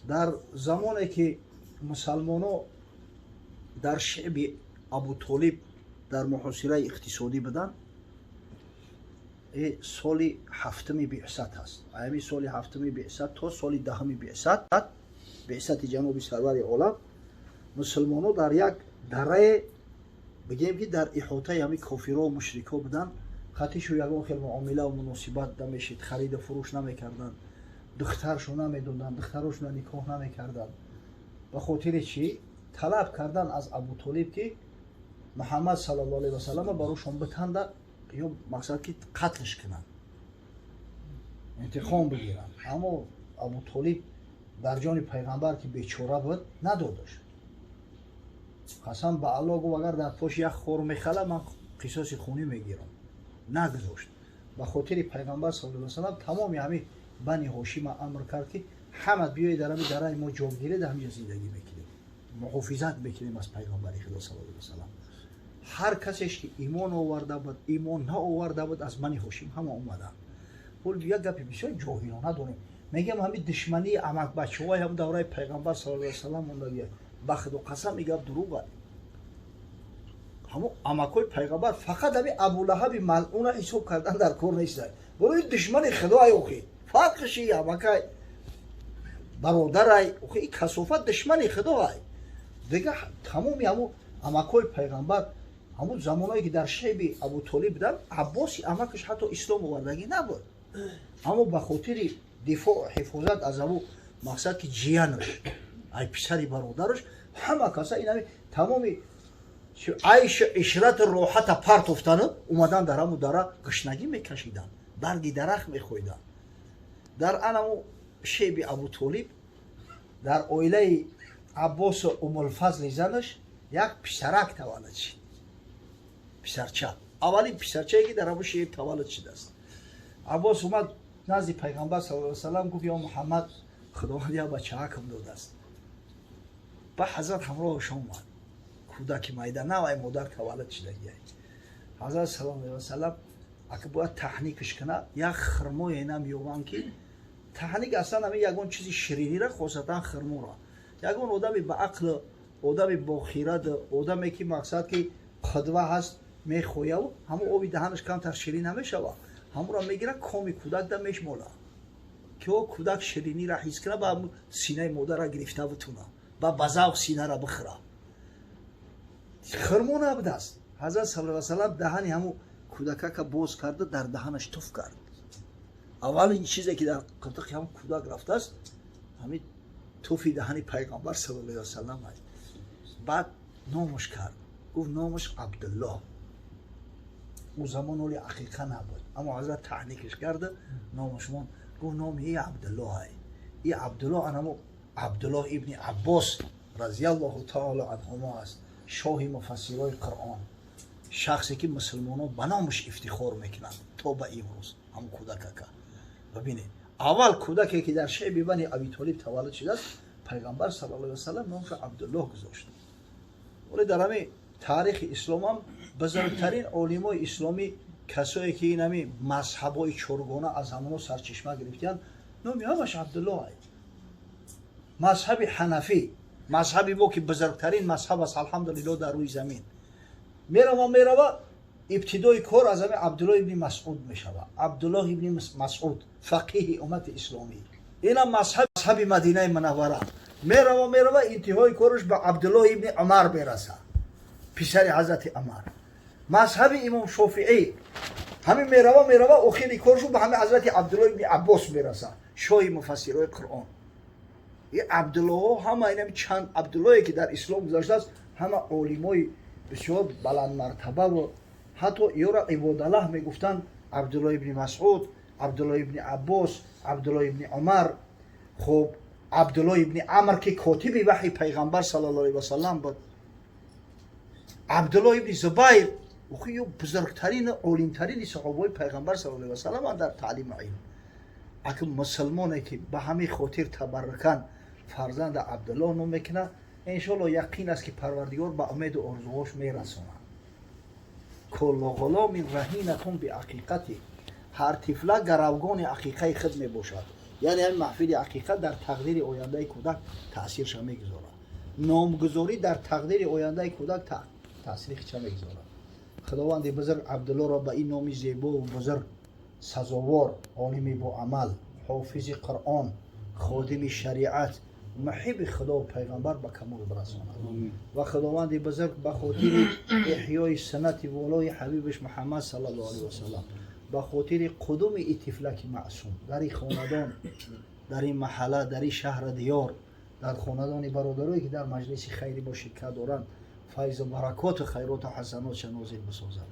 Дар замоне ки мусалмоно дар шиъби Абутолиб дар муҳосираи иқтисодӣ буданд, соли ҳафтуми биъсат аст. Ами соли ҳафтуми биъсат то соли 10-уми биъсат, биъсати ҷаноби сарвари олам, мусулмоно дар як дарае, бигем ки дар иҳотаи ҳами кофиро мушрико буданд, хатишу ягон хел муомилаву муносибат намешид, хариду фурӯш намекарданд, духтаршу намедоданд, духтарошуна никоҳ намекарданд. Ба хотири чӣ? Талаб кардан аз Абутолиб, ки Муҳаммад саллаллоҳу алайҳи васаллама барошон битанда ё мақсад ки қатлш кунанд, интиқом бигиранд. Аммо Абутолиб дар ҷони пайғамбар ки бечора буд, надодаш. Қасам ба Аллоҳ, гуфт, агар дар пош як хор мехала, ман қисоси хунӣ мегирам. Нагузошт. Ба хотири пайғамбар саллаллоҳу алайҳи васаллам тамоми ҳами Бани Ҳошима амр кард, ки ҳама биёед, дар ҳами дараи мо ҷо гиред, ҳамиҷа зиндагӣ мекунем, муҳофизат мекунем аз пайғамбари Худо саллаллоҳу алайҳи васаллам. Ҳар касеш ки имон оварда буд, имон наоварда буд, аз Бани Ҳошим ҳама омаданд. Ҳол як гапи бисёр ҷоҳилона дорем, мегӯям ҳами душмании амакбачаҳои ҳам давраи пайғамбар саллаллоҳу алайҳи васаллам мондагия. Ба Худо қасам, и гап дурӯға. Ҳамо амакҳои пайғамбар фақат ҳами Абулаҳаби малъуна ҳисоб кардан дар кор неста. Барои душмани Худоай, охи фарқиши амакай бародарай, охи и касофат душмани Худоай. Дига тамоми ҳамо амакҳои пайғамбар ҳамун замоное ки дар шеби Абутолиб буданд, Аббоси амакаш ҳатто ислом овардагӣ набуд, аммо ба хотири дифоъ, ҳифозат аз ҳамун мақсад ки ҷиянаш, ай писари бародараш, ҳама каса инами тамоми айшу ишрату роҳата партофтану омадан, дар ҳамун дара гушнагӣ мекашиданд, барги дарахт мехӯрданд. Дар анаму шеби Абутолиб дар оилаи Аббосу Умулфазли занаш як писарак таваллуд шид. Писарча, аввалин писарчае ки дар ҳамун шеб таваллуд шудааст. Аббос омад назди пайғамбар саллаллоҳу алайҳи васаллам, гуфт: «Ё Муҳаммад, Худованд як бачаакам додааст». Ба ҳазрат ҳамроҳаш омад. Кӯдаки майда, навай модар таваллуд шудагиай. Ҳазрат саллаллоҳу алайҳи васаллам ака бояд таҳникаш кунад, як хирмое намеёбанд ки таҳник, аслан ҳамин ягон чизи ширинира, хосатан хирморо. Ягон одами ба ақл, одами бохирад, одаме ки мақсад ки қудва ҳаст, мехояву ҳамон оби даҳанаш камтар ширин намешава, ҳамонро мегира, коми кӯдак да мешмола, ки о кӯдак ширинира ҳис кунад, ба синаи модарра гирифта бутуна, ба завқ синара бихӯра. Хирмо набудааст. Ҳазрат саллаллоҳу алайҳи васаллам даҳани ҳамун кӯдакака боз карда, дар даҳанаш туф кард. Аввалин чизе ки дар қиртиқи ҳамун кӯдак рафтааст, ҳамин туфи даҳани пайғамбар саллаллоҳу алайҳи васаллам аст. Баъд номаш кард, гуфт: «Номаш Абдуллоҳ». Ӯ замон оли ақиқа набуд, аммо ҳазрат таҳникаш карда, номаш мон. Гуфт: «Номи и Абдуллоҳ ай». И Абдуллоҳ анамо Абдуллоҳ ибни Аббос разиаллоҳу таала анҳумо аст, шоҳи муфассирои Қуръон, шахсе ки мусулмонон ба номаш ифтихор мекунанд то ба имрӯз. Ҳамн кӯдакака бибинед, аввал кӯдаке ки дар шеби Бани Абитолиб таваллуд шудааст, пайғамбар саллаллоҳу алайҳи васаллам номашро Абдуллоҳ гузошт. Оле дар ҳамин таърихи исломам бузургтарин олимои исломӣ, касое ки инами мазҳабҳои чоргона аз ҳамоно сарчашма гирифтиянд, номи ҳамаш Абдуллоҳ ай. Мазҳаби ҳанафӣ, мазҳаби мо ки бузургтарин мазҳаб аст, алҳамдулиллоҳ, дар рӯи замин, мерава, мерава, ибтидои кор аз ҳами Абдуллоҳ ибни Масъуд мешавад. Абдуллоҳ ибни Масъуд, фақиҳи уммати исломӣ. Инам мазҳаби Мадинаи Мунаввара, мерава, мерава, интиҳои кораш ба Абдуллоҳ ибни Умар мераса, писари ҳазрати Умар. Мазҳаби имом Шофиӣ ҳамин мерава, мерава, охири коршу ба ҳами ҳазрати Абдуллоҳ ибни Аббос мераса, шоҳи муфассирои Қуръон. И Абдуллоҳо ҳама, инами чанд Абдуллоҳе ки дар ислом гузаштааст, ҳама олимои бисёр баландмартабаву ҳатто ёра ибодаллаҳ мегуфтанд. Абдуллоҳ ибни Масъуд, Абдуллоҳ ибни Аббос, Абдуллоҳ ибни Умар, хуб, Абдуллоҳ ибни Амр, ки котиби ваҳи пайғамбар саллаллоҳу алайҳи васаллам буд, Абдуллоҳ ибни Зубайр, ё бузургтарину олимтарини саҳобаҳои пайғамбар саллаллоҳу алайҳи васаллам дар таълиму илм. Аки мусулмоне ки ба ҳамин хотир табаррукан фарзанда Абдуллоҳ ном мекунад, иншоалло яқин аст, ки Парвардигор ба умеду орзуҳош мерасонад. Куллу ғуломин раҳинатун биақиқати, ҳар тифла гаравгони ақиқаи худ мебошад. Яъне ҳамин маҳфили ақиқа дар тақдири ояндаи кӯдак таъсирша мегузорад. Номгузорӣ дар тақдири ояндаи кӯдак таъсири хича мегузорад. Худованди бузург Абдуллоро ба ин номи зебову бузург сазовор, олими боамал, ҳофизи Қуръон, ходими шариат, муҳиби Худову пайғамбар ба камол бирасонад ва Худованди бузург ба хотири эҳёи суннати волои ҳабибаш Муҳаммад саллаллоҳу алайҳи васаллам, ба хотири қудуми и тифлаки маъсум дар ин хонадон, дар ин маҳалла, дар ин шаҳри диёр, дар хонадони бародарое ки дар маҷлиси хайри мо ширкат доранд, файзу баракоту хайроту ҳасанотша нозил бисозад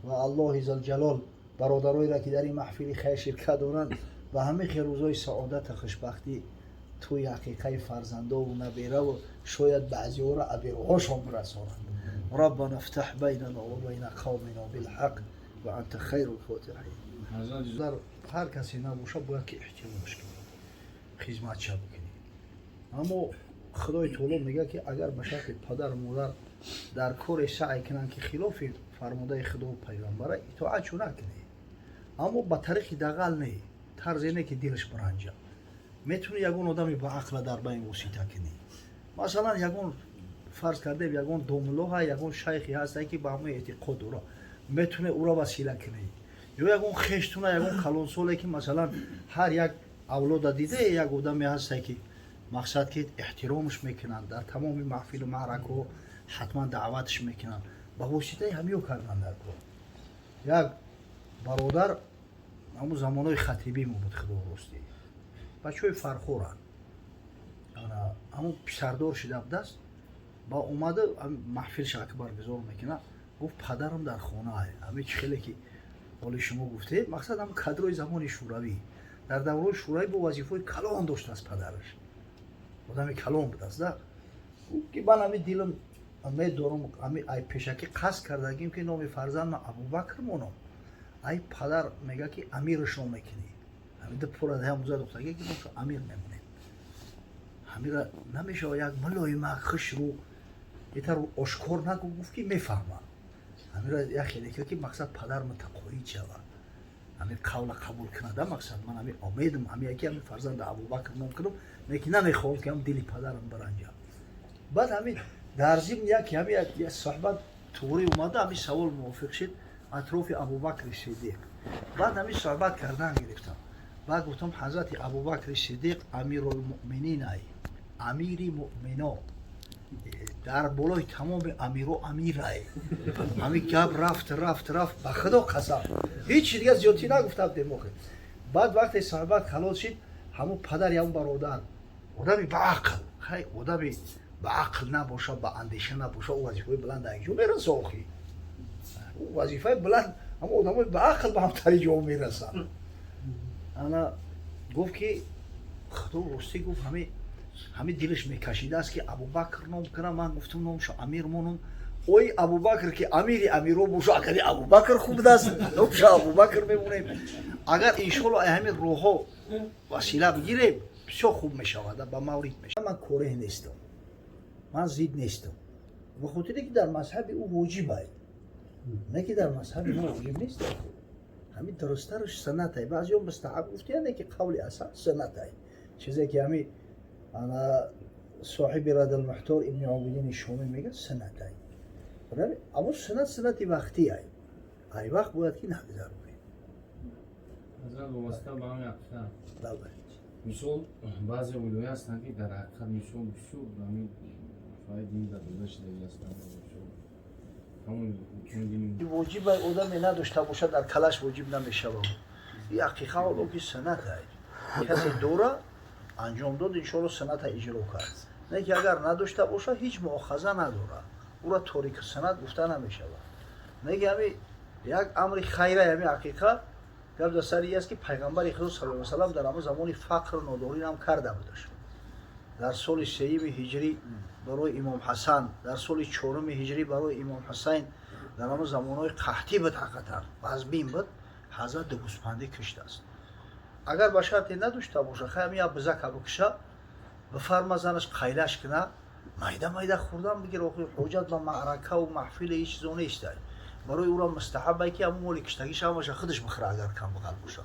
ва Аллоҳи зулҷалол бародароеро ки дар ин маҳфили хайр ширкат доранд, ба ҳамин хел рӯзҳои саодату хушбахтӣ тӯи ҳақиқаи фарзандову набераву шояд баъзеҳоро абероҳошон бирасонанд. Раббана фтаҳ байнана ва байна қавмина билҳақ ва анта хайрул фотиҳин. Дар ҳар касе набоша, бояд ки эҳтиромаш кунӣ, хизматша бикунӣ. Аммо Худои таоло мегӯяд, ки агар ба шарти падару модар дар коре саъй кунанд, ки хилофи фармудаи Худову пайғамбара, итоатшу накунӣ, аммо ба тариқи дағал не, тарзе не, ки дилаш биранҷа. Метавонӣ ягон одами ба ақла дар байн восита кунӣ. Масалан, ягон, фарз кардем, ягон домуллоҳа, ягон шайхе ҳаста, ки ба ҳамон эътиқод дора, метавонӣ ӯро васила кунӣ, ё ягон хештуна, ягон калонсоле, ки масалан ҳар як авлода дида, як одаме ҳаста, ки мақсад ки эҳтиромаш мекунанд, дар тамоми маҳфилу маъракаҳо ҳатман даъватш мекунанд, ба воситаи ҳамиё кардан дар кор. Як бародар ҳамун замонҳои хатибӣ мо буд, худо ростӣ, бачаҳои Фархоранд, ҳамун писардор шида будааст, ба омада маҳфилша баргузор мекунад. Гуфт: «Падарам дар хонаа». Ҳамин чи хеле ки ҳоли шумо гуфтед, мақсад ҳам кадрои замони шӯравӣ, дар давраи шӯравӣ бо вазифаҳои калон доштааст, падараш одами калон будааст да. Гуфт, ки ман ҳамин дилам медорам, ҳами ай пешакӣ қасд кардагим, ки номи фарзандма Абубакр монам. Ай падар мега, ки амирашро мекунӣ. Ҳамин ду пура ҳамуза духтаге, ки номшо Амир мемонем. Ҳамира намешава як мулоима, хушрӯ, итар ошкор нагу. Гуфт, ки мефаҳмам, ҳамира як хеле ки мақсад падар мутақоид шава, ҳамин қавла қабул кунада. Мақсад ман ҳамин омедам, ҳамин яки ҳамин фарзанда Абубакр ном кунам, лекин намехоҳам, ки ҳам дили падарам биранҷам. Баъд ҳамин дар зимн яки ҳамин як суҳбат туғрӣ омада, ҳамин савол мувофиқ шид атрофи Абубакри Сиддиқ. Баъд ҳамин суҳбат кардан гирифтам. Баъд гуфтам: «Ҳазрати Абубакри Сиддиқ амирулмуъминин, ай амири муъмино, дар болои тамоми амиро амирай». Ҳамин гап рафт, рафт, рафт. Ба Худо қасам, ҳечи дига зиёдтӣ нагуфтам демохе. Баъд вақте суҳбат халос шид, ҳамун падар ягон бародар, одами баақл, хай, одами ба ақл набоша, ба андеша набоша, ӯ вазифаи баланд ҷо мераса? Охи, ӯ вазифаи баланд ҳама одамои ба ақл ба ҳамтари ҷо мерасанд. Ана гуфт, ки Худо ростӣ, гуфт, ҳами дилаш мекашидааст, ки Абубакр ном кунам. Ман гуфтам, номшо Амир монум. Ой, Абубакр ки амири амиро боша, агари Абубакр хуб будааст, номшо Абубакр мемонем. Агар иншолло ҳамин роҳҳо васила бигирем, бисёр хуб мешавад, ба маврид мешавад. Ман кореҳ нестам, ман зид нестам, ба хотире ки дар мазҳаби ӯ воҷибай, не ки дар мазҳаби мо воҷиб нест. Ҳамин дурусттараш суннатай. Баъзеҳо мустаҳаб гуфтиян, не ки қавли асал суннатай. Чизе ки ҳами ана соҳиби Радалмуҳтор Ибни Обидини Шомӣ мегӯяд, суннатай. Аммо суннат суннати вақтиай, ай вақт бояд ки нагзаронем. Ҳазрат, вобаста ба ҳамин ақиқа, мисол, баъзе олиҳое ҳастанд, ки дар ҳақиқат, мисол, бисёр ҳамин фаи дин дар дода шудагӣ ҳастанд, мисол, ҳамон ҳукми дини. Воҷиб одаме надошта бошад, дар калаш воҷиб намешавад. И ақиқа ҳоло ки суннатай, касе дора, анҷом дод, иншоалло сунната иҷро кард. Не ки агар надошта бошад, ҳеҷ муохаза надорад, ӯра торики суннат гуфта намешавад. Не ки ҳами як амри хайра, ҳами ақиқа гап дар сари аст, ки пайғамбари Худо саллаллоҳу салам дар ҳамон замони фақру нодориам карда будаш. Дар соли сеюми ҳиҷрӣ барои имом Ҳасан, дар соли чоруми ҳиҷрӣ барои имом Ҳусайн, дар ҳамон замонҳои қаҳтӣ буд, ҳақиқатан вазбин буд, ҳазрат ду гӯспандӣ киштааст. Агар ба шарте надошта боша, хай, ҳамин як бизака бикуша, бифарма занаш қайлаш куна, майда майда хӯрдан бигир. Охи, ҳоҷат ба маъракаву маҳфили ҳеҷ чизо нестай. Барои ӯро мустаҳаб ки ҳамон моли киштагиш ҳамаша худаш бихӯра, агар камбағал боша,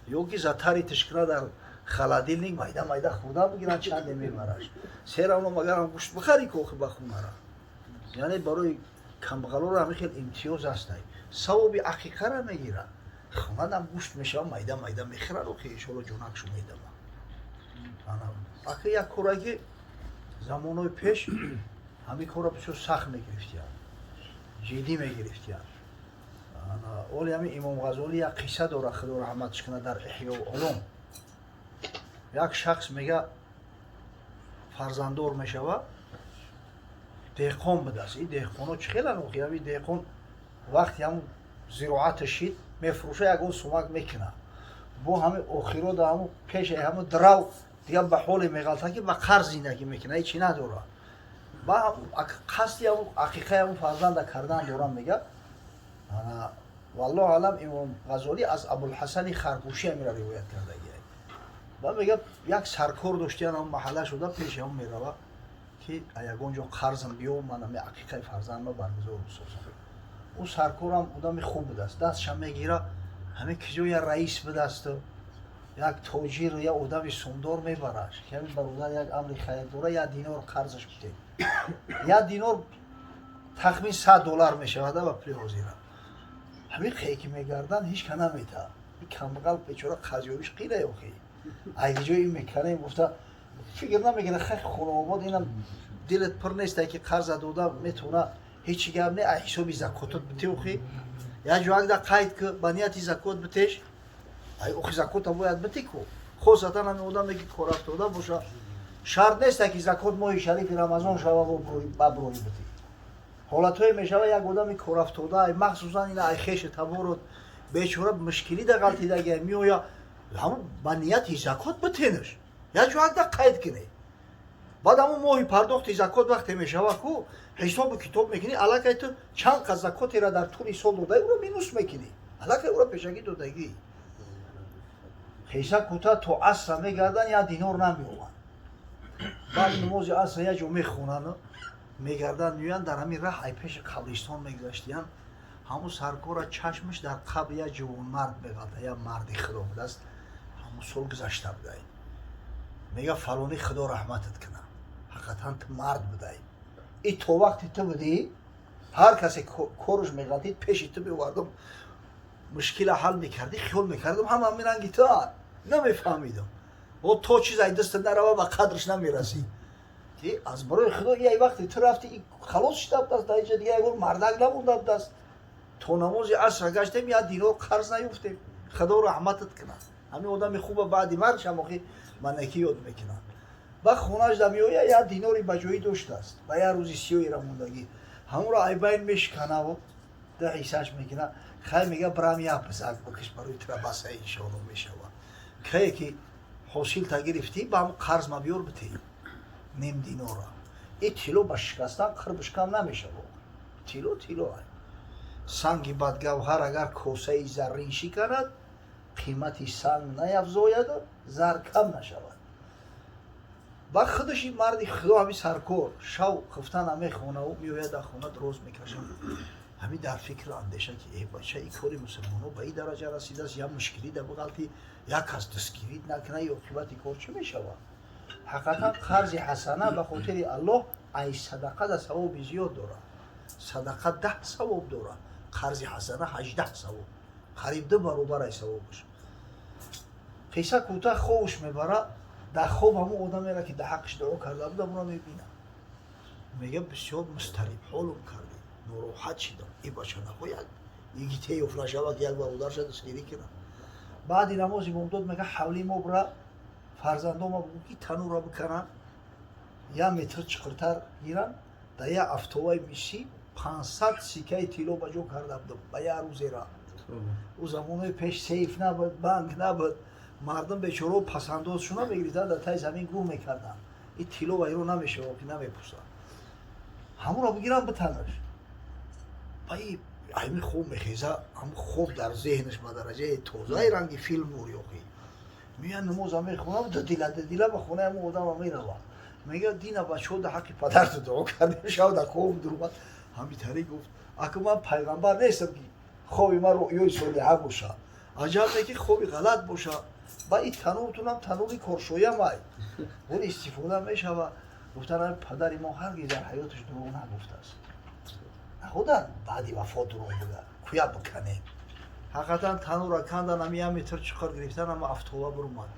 ё ки затари тишкина дар Холодильник майда майда хӯрда бигиранд, чанде мебараш. Все равно магарам гӯшт бихари кохи ба хунара. Яъне барои камбағалоро ҳамин хел имтиёз ҳастай. Савоби ақиқара мегирад. Хонадам гӯшт мешава, майда майда мехӯрад, охи иншоалло ҷонакшу медама. Ака, як кора ки замонҳои пеш ҳамин корро бисёр сахт мегирифтиянд, ҷиддӣ мегирифтиянд. Оли ҳамин Имом Ғазолӣ як қисса дорад, Худо раҳматш кунад, дар Эҳёу Улум. Як шахс, мега, фарзанддор мешава, деҳқон будааст. Ин деҳқоно чӣ хелан охи? Ҳамин деҳқон вақти ҳамун зироата шид, мефурӯша, ягон сумак мекунад. Бо ҳамин охиро да ҳамун пешаи ҳамун драв дигар ба ҳоле меғалта, ки ба қарз зиндагӣ мекунад, ҳечи надорад. Ба қасди ҳамун ақиқаи ҳамун фарзанда кардан дорам, мега. Валлоҳу алам, Имом Ғазолӣ аз Абулҳасани Харгӯшӣ ҳамира ривоят кардагиай. Ба мега, як саркор доштиян ҳамун маҳалла шуда, пеши ҳамун мерава, ки ягон ҷо қарзам биё, ман ҳами ақиқаи фарзандма баргузор бисозам. Ӯ саркорам одами хуб будааст, дастша мегира, ҳамин киҷо як раис будасту як тоҷир, як одами сумдор мебараш, ки ҳамин бародар як амри хайр дора, як динор қарзаш бидем. Як динор тахмин 100 доллар мешавада ба пули ҳозира. Ҳамин хе ки мегарданд, ҳеч ка наметаҳад. Камбағал бечора қарзёбиш қира, охи айҷои ин меканем гуфта фикр намекунад. Хай, хонобод инам дилат пур нестай, ки қарза дода метавона, ҳечи гап не, ай ҳисоби закотот бите. Охи як ҷоакда қайд ки ба нияти закот битеш. Ай охи, закота бояд бити ку, хосатан ҳамин одаме ки корафтода боша. Шарт нестай, ки закот моҳи шарифи Рамазон шава ба брои бити. Ҳолатҳое мешава, як одами корафтода, махсусан ина ай хеши таборот бечора мушкилӣ да ғалтидагия меоя, ҳамун ба нияти закот битенаш, як ҷоакда қайд кунед. Баъд ҳамун моҳи пардохти закот вақте мешава ку, ҳисобу китоб мекунӣ, аллакай ту чанд қад закотера дар тӯли сол додаи, ӯро минус мекунӣ, аллакай ӯро пешакӣ додагӣ. Хеса кӯта то асра мегардан, як динор намеованд. Баъди намози асра як ҷо мехонанд, мегарданд, меоянд. Дар ҳамин раҳ ай пеши қабристон мегузаштиянд. Ҳамун саркора чашмаш дар қабри як ҷавонмард меғалта, як марди Худо будааст, ҳамун сол гузашта будай. Мега: «Фалонӣ, Худо раҳматат кунад, ҳақиқатан ту мард будай. И то вақте ту будӣ, ҳар касе корш меғалтид, пеши ту меовардам, мушкила ҳал мекардӣ. Хиёл мекардам, ҳама ҳамин ранги ту, намефаҳмидам. О, то чиз ай дастат нарава, ба қадрш намерасӣ. Ки аз барои Худо, ай вақте ту рафти, халос шуда будааст, дар инҷа дига ягон мардак намонда будааст. То намози асра гаштем, як динор қарз наёфтем. Худо раҳматат кунад». Ҳамин одами хуба баъди маргшам охи манакӣ ёд мекунад. Ба хонаш да меоя, як динори ба ҷоӣ доштааст, ба як рӯзи сиёира мондагӣ. Ҳамонро айбайн мешиканаву да ҳиссаш мекуна. «Хай, мега, брам як бизак бикиш, барои тура баса, иншоалло мешава. Кае ки ҳосилта гирифтӣ, ба ҳамн қарз ма биёр, битеи ним динора». И тилло ба шикастан қирбиш кам намешава. Тилло тилло. Санги бадгавҳар агар косаи заррин шиканад, қимати санг наяфзояду зар кам нашавад. Ба худаш ин марди Худо, ҳамин саркор, шав хуфта намехонаву меояд дар хона, дроз мекашад, ҳамин дар фикру андеша, ки э бача, ин кори мусулмоно ба ин дараҷа расидааст, як мушкилӣ да буғалти, як кас дастгирӣ накуна, оқибати кор чӣ мешавад? Ҳақиқатан қарзи ҳасана ба хотири Аллоҳ ай садақа да савоби зиёд дорад. Садақа 10 савоб дорад, қарзи ҳасана 18 савоб, қариб ду баробар ай савобаш. Қисса кӯтаҳ, хобш мебара. Дар хоб ҳамон одамеро, ки дар ҳаққиш дуо карда буда, ӯро мебинад. Мега: «Бисёр мустариб ҳолум кардӣ, нороҳат шидам. И бача нахо як игите ёфт нашава, ки як бародарша дастгирӣ кунам». Баъди намози бомдод мега: «Ҳавли мо бира, фарзандома бугӯ, ки танӯра бикананд, як метр чиқиртар гиранд. Дар як афтоваи мисӣ 500 сикаи тилло ба ҷо карда будам ба як рӯзера». Ӯ замонои пеш сейф набуд, банк набуд, мардум бечорао пасандозшуна мегирифтанд, дар таи замин гур мекарданд. И тилло вайрон намешава ки, намепусад. Ҳамонро бигирам, битанаш». Ба и ҳамин хоб мехеза, ҳамн хоб дар зеҳнаш ба дараҷаи тозаи ранги филм мурёхӣ. Меян, намоза мехонам, дудила дудила ба хонаи ҳамон одама мерава. Мега: «Дина бачаҳо дар ҳаққи падарту дуо кардем, шав дар хоб дуромад, ҳамин тариқ гуфт. Аку ман пайғамбар нестам, ки хоби ман рӯёи солиҳа боша. Аҷаб не, ки хоби ғалат боша». Ба и тануртунам танури коршоям ай, вол истифода мешава. Гуфтан, падари мо ҳаргиз дар ҳаёташ дурӯғ нагуфтааст, нахуда баъди вафот дурӯғ буда. Куя биканем. Ҳақиқатан танура кандан, ами як метр чуқур гирифтан, ама афтоба бурумад,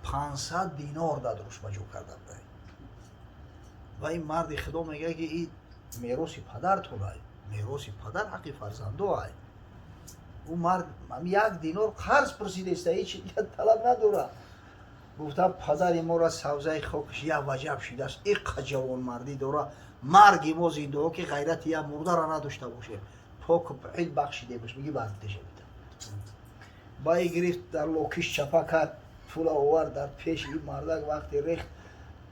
500 динор дадруш ба ҷо карда будай. Ва ин марди худо мегӯяд, ки и мероси падартон ай, мероси падар ҳаққи фарзандо ай. Ӯ мард як динор қарз пурсидеста, ҳеч талаб надорад. Гуфтам, падари моро савзаи хокаш як ваҷаб шидааст, иққа ҷавонмардӣ дора. Марги мо зиндаҳо, ки ғайрати як мурдара надошта бошем, поку пил бахшидемаш. Миги бардешавида баи гирифт, дар локиш чапа кард, пула овард, дар пеши ин мардак вақте рехт,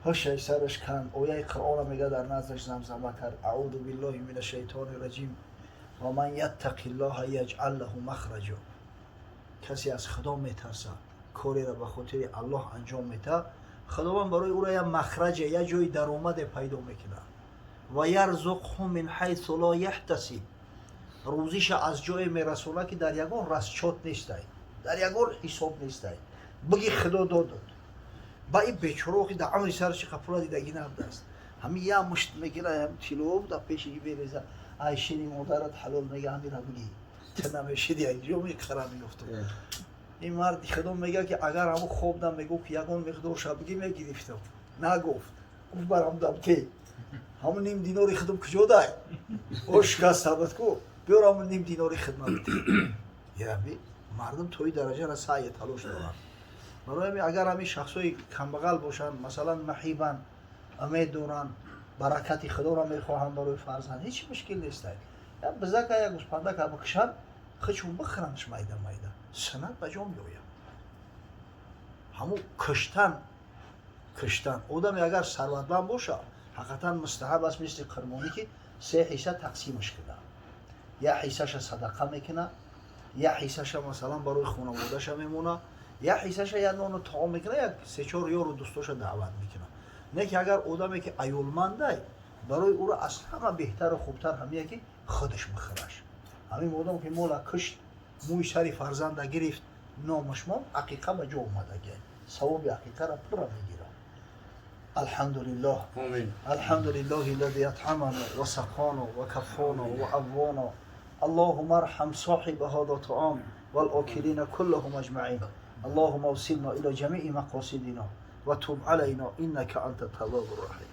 ҳушай сараш канд, ояи Қуръона мега дар наздаш замзама кард: أعوذ بالله من الشيطان الرجيم، ومن يتق الله يجعل له مخرجا. Касе аз Худо метарса, кореро ба хотири Аллоҳ анҷом медиҳад, Худованд барои ӯро як махраҷе, як ҷои даромаде пайдо мекунад. ويرزقه من حيث لا يحتسب. Рӯзиша аз ҷое мерасонад, ки дар ягон расчёт нестай, дар ягон ҳисоб нестай. Биги Худо додод. Ба ин бечоро ки дар амри сараши қапула дидагӣ набудааст, ҳамин як мушт мегира, ҳам тило дар пеши береза, ай шири модарат ҳалол, мега, ҳамира биги, ту намешиди, ҷо меқара меёфтум. Ин марди худо мега, ки агар ҳамун хобдам мегуфт, ки ягон миқдор шабгӣ мегирифтам. Нагуфт, гуфт, барам дамте, ҳамун ним динори худам куҷо дай? О, шикастабад ку, биёр ҳамун ним динори хидмат. Яби мардум то ин дараҷара саъя талош доранд. Барои ҳамин, агар ҳамин шахсҳои камбағал бошанд, масалан, маҳибан, умед доранд, баракати Худоро мехоҳанд барои фарзанд, ҳеҷ мушкил нестай. Як бизака, як гӯспандака бикушанд, хичун бихӯрандш майда майда, суннат ба ҷо меояд. Ҳамун куштан одаме агар сарватманд боша, ҳақиқатан мустаҳаб аст, мисли қурбонӣ, ки се ҳисса тақсимаш кунад: як ҳиссаша садақа мекунад, як ҳиссаша, масалан, барои хонаводаша мемонад, як ҳиссаша як нону таом мекунад, як сечор ёру дӯстоша даъват мекунад. Не ки агар одаме ки аёлмандай, барои ӯро аз ҳама беҳтару хубтар ҳамия, ки худаш бихӯраш. Ҳамин одам ки мола кушт, мӯи сари фарзанда гирифт, номаш мон, ақиқа ба ҷо омадагия, савоби ақиқаро пурра мегирад. Алҳамдулиллоҳ. الحمد لله الذي أطعمنا وسقانا وكفانا وأوانا. اللهم ارحم صاحب هذا الطعام والآكلين كلهم أجمعين. اللهم اوصلنا إلى جميع مقاصدنا وتب علينا إنك أنت التواب الرحيم.